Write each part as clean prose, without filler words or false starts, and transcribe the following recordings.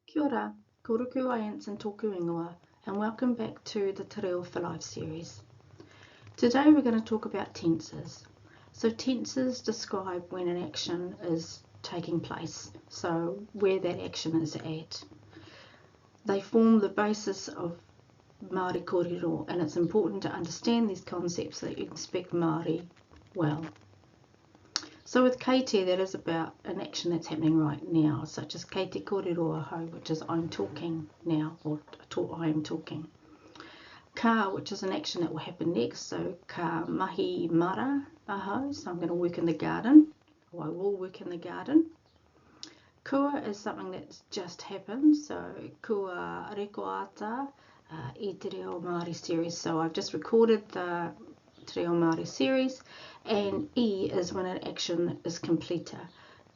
Kia ora, ko Ruku Ianson tōku ingoa and welcome back to the Te Reo for Life series. Today we're going to talk about tenses. So tenses describe when an action is taking place, so where that action is at. They form the basis of Māori kōrero and it's important to understand these concepts so that you can speak Māori well. So with kei te, that is about an action that's happening right now, such as kei te kōrero ahau, which is I'm talking now, or I am talking. Ka, which is an action that will happen next, so ka mahi mara ahau, so I'm going to work in the garden, or I will work in the garden. Kua is something that's just happened, so kua rekoata uh, i te reo Māori series. So I've just recorded the te reo Māori series, and i is when an action is completer,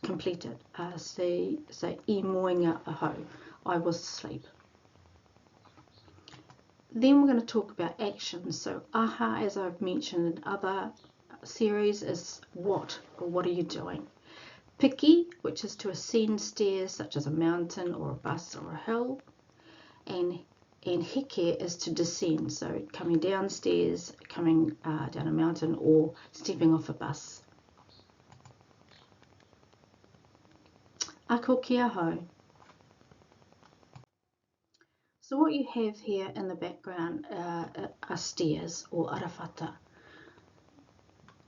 completed. Uh, so, so i moenga ahau, I was asleep. Then we're going to talk about actions. So aha, as I've mentioned in other series, is what or what are you doing? Piki, which is to ascend stairs such as a mountain or a bus or a hill. And and heke is to descend, so coming downstairs, coming uh, down a mountain or stepping off a bus. Ako ki ahau. So what you have here in the background uh, are stairs or arawhata.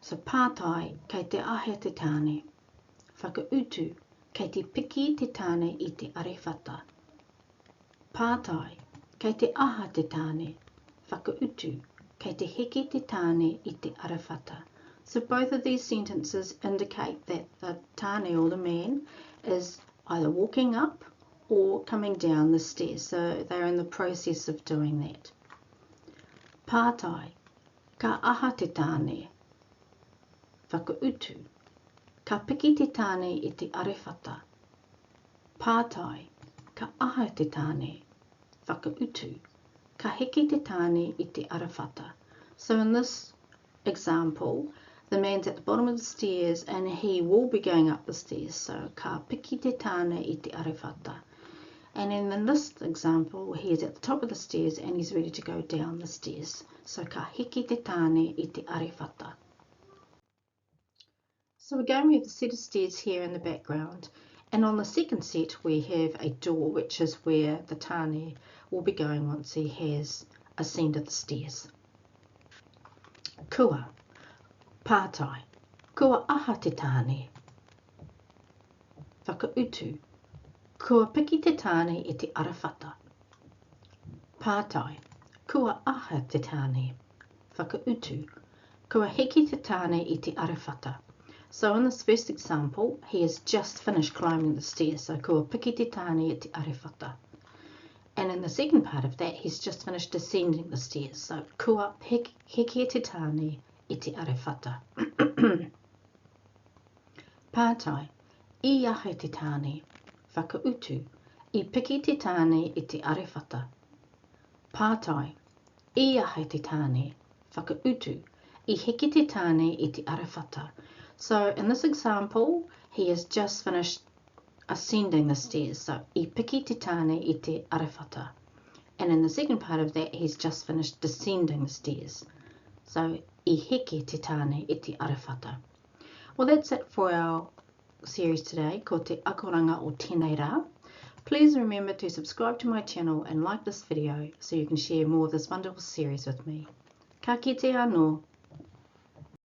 So pātai, kei te ahe te tāne. Whakautu, kei te piki te tāne i te arewhata. Pātai, kei te aha te tāne? Whakautu, kei te heke te tāne i te arawhata. So both of these sentences indicate that the tāne or the man is either walking up or coming down the stairs. So they're in the process of doing that. Pātai, ka aha te tāne? Whakautu, ka piki te tāne i te arewhata. Pātai, ka aha te tāne? Whakautu, ka heke te tāne i te arawhata. So in this example, the man's at the bottom of the stairs and he will be going up the stairs. So ka piki te tāne i te arewhata. And in this example, he is at the top of the stairs and he's ready to go down the stairs. So ka heke te tāne i te arewhata. So again, we have the set of stairs here in the background. And on the second set, we have a door, which is where the tāne will be going once he has ascended the stairs. Kua, pātai, kua aha te tāne? Whakautu, kua piki te tāne i te arawhata. Pātai, kua aha te tāne? Whakautu, Kua heke te tāne i te arawhata. So in this first example, he has just finished climbing the stairs, so kua piki te tāne i te arawhata. And in the second part of that, he's just finished descending the stairs, so kua heke te tāne i te arawhata. Pātai, I aha te tāne? Whakautu, I piki te tāne i te arawhata. Pātai, I aha te tāne? Whakautu, I heke te tāne i te arawhata. So in this example, he has just finished ascending the stairs. So i piki te tāne i te arawhata. And in the second part of that, he's just finished descending the stairs. So i heke te tāne i te arawhata. Well, that's it for our series today, ko te akoranga o tēnei rā. Please remember to subscribe to my channel and like this video so you can share more of this wonderful series with me. Ka kite anō!